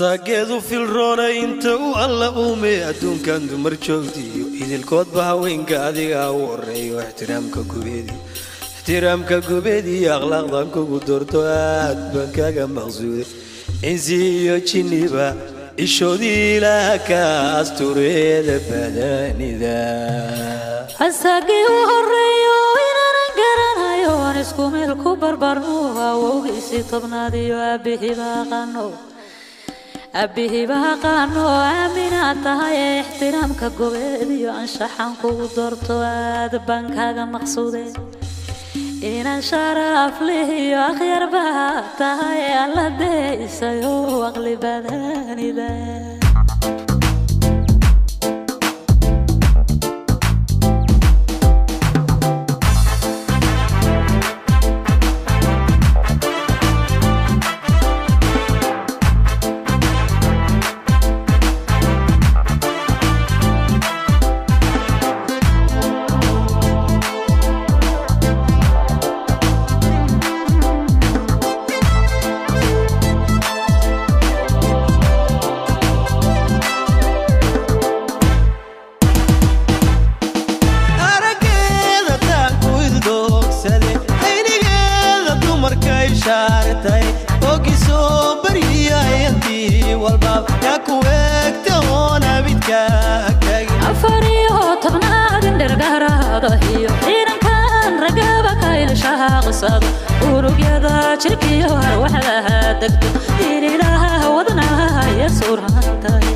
Saageedu filroonay inta uu Alla uume adduunkan dumar joogtiyo idilkoodba haweenka adigaa u horeeyo ixtiraamka gubeedi ixtiraamka gubeedi iyo akhlaaqdan kugu doorto aad baan kaaga maqsuuday insi iyo jinniba ishoodii ilaah ka astureeda badanida. Asagii u horeeyo inaanan garanayo aan isku meel ku barbarno awowgiisii tobnaad iyo aabihiiba aqaano aabihiiba aqaano aaminaad tahay ee ixtiraamka gobeed iyo anshaxan kugu doorto aad baan kaaga maqsuude inaan sharaf leh iyo akhyar baa tahay alla deysayo aqli badanida. Araggeeda taan ku ildoogsaday aynigeeda dumarkay shaartay ogisoo baryayantii walbaab yaa ku eegta oon abidka tagin. 14aad indhergaraada iyo ciidankan ragaba ka ilshaaqsado unugyada jirkiyo arwaxdaha degto inilaha wadnaha iyo surantay.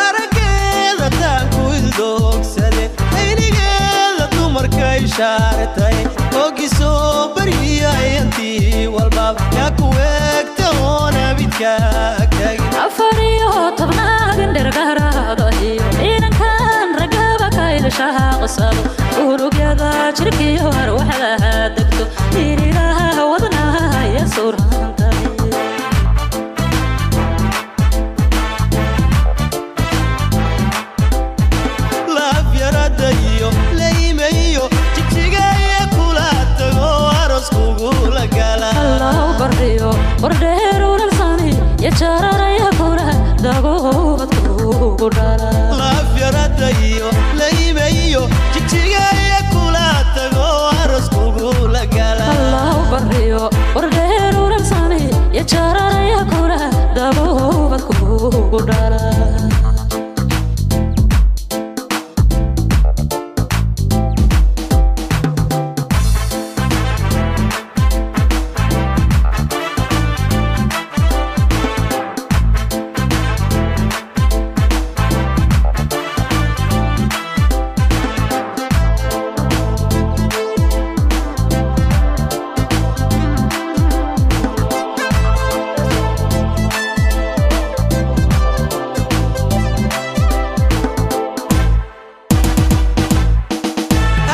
Araggeeda taan ku ildoogsaday aynigeeda dumarkay shaartay ogisoo baryayantii walbaab yaa ku eegta oon abidka tagin. 14aad indhergaraada iyo ciidankan ragaba ka ilshaaqsado unugyada jirkiyo arwaxdaha degto inilaha wadnaha iyo surantay. Laafyarada iyo laymayo jigsigaya kula tago aroos kugula gala. Allahu barriyo wardheer ulalsani iyo jararaya kula dagoobad kugu dhala. Laafyarada iyo laymayo jigsigaya kula tago aroos kugula gala. Allahu barriyo wardheer ulalsani iyo jararaya kula dagoobad kugu dhala.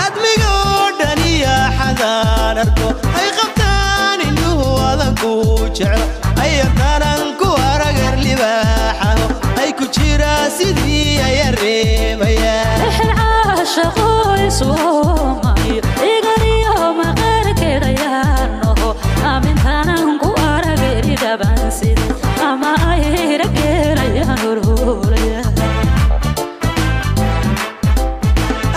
Admigoo dhan iyo xadaan arko ay qabtaan indhuhu adan ku jeclo ayataanan ku aragar libaaxaho ay ku jiraa sidii ayaa reemayaan. Exel caashaqo iswoomayo iganiyo maqaarkeeda yaanoho aamintanan ku arageridaban sida ama ayrageerayaan ololaya.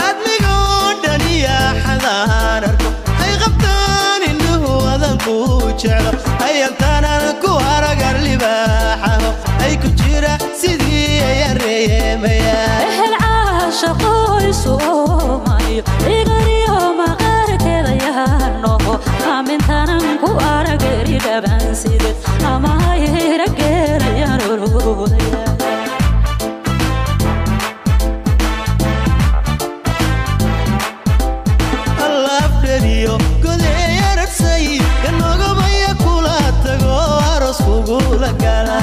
Admigoo dhan iyo xadaan arko ay qabtaan indhuhu adan ku jeclo ayantaanan ku aragar libaaxaho ay ku jira sidii ayaa reemayaan. Ehel caashaqo iswoomayo iganiyo maqaarkeeda yaanoho aamintanan ku arageridaban sideed ama ayrageerayaan ololaya. Alaafdheriyo godeeyararsay kanogobaya kula tago aroos kugula gala.